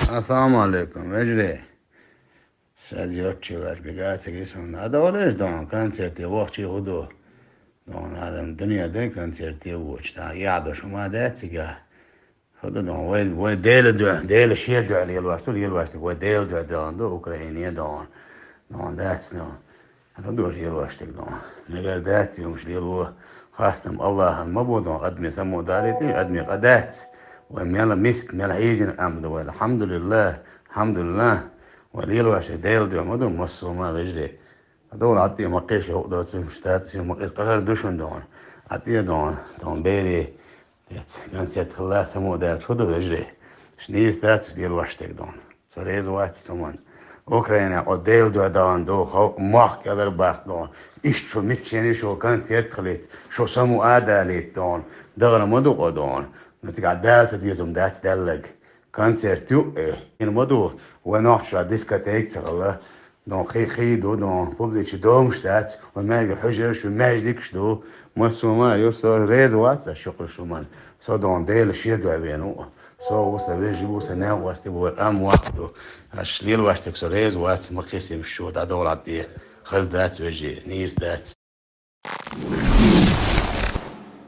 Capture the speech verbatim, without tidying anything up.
Ассаламу алейкум, вежарий. Связь йоцчу ваьш бегацаги сунна. А довлеш дон, концерте вахчи хӀу ду. Дон, адам дуьне ден концерте вочу. Та яхь дош ма дац цига. ХӀу ду дон, вай, вай Дела дуьхьа, Дела шен дуьхьа лелош ду, лелош ду, вай Дела дуьхьа дон ду, Украине дон. Дон дац, дон. ХӀу ду лелош дерг дон. Мегар дац юмаш лело, хастам Аллахьан ма бу дон, адме само далийти, адме къа дац. Вай мела миск, мела хьийзина къам ду вай, алхьамдулиллах, алхьамдулиллах. Вай лелош дерг Дела дуьхьа ма ду, массо ма вежарий. Довла Ӏатте ма кхеш, хӀу доцу, штатас ма кхеш, къахар ду шун дон. Ӏатте дон, дон бери. Концерт хилла само даьлча хӀу ду вежарий. Шнийс дац лелош дерг дон. Со реза вац цу ман. Украина, о Дела дуьхьа дан ду, халкъ мохк кӀелар баккха дон. Иштта шу мичченаш шу концерт хилийта, шу само а далийта дон. Дагара ма ду къо дон. Ну цига Дала ца дезам дац даьллаг. Концерт ю, э. Ин ма ду, вай нохча дискотека ца хилла. Дон хи, хи ду, дон публичи домаш дац, вай маьжди хьуьжарш ю, маьждигаш ду. Массо ма ю, со реза вац, аш шукур шу ман. Со дон Дела шен дуьхьа вена ву. Со ву сан вежа ву, сан нах васти ву, вай къам ваккха ду. Аш лелош дерг со реза вац, ма кхесим шу, дӀадовла Ӏатте. Хаза дац вежарий, нийса дац.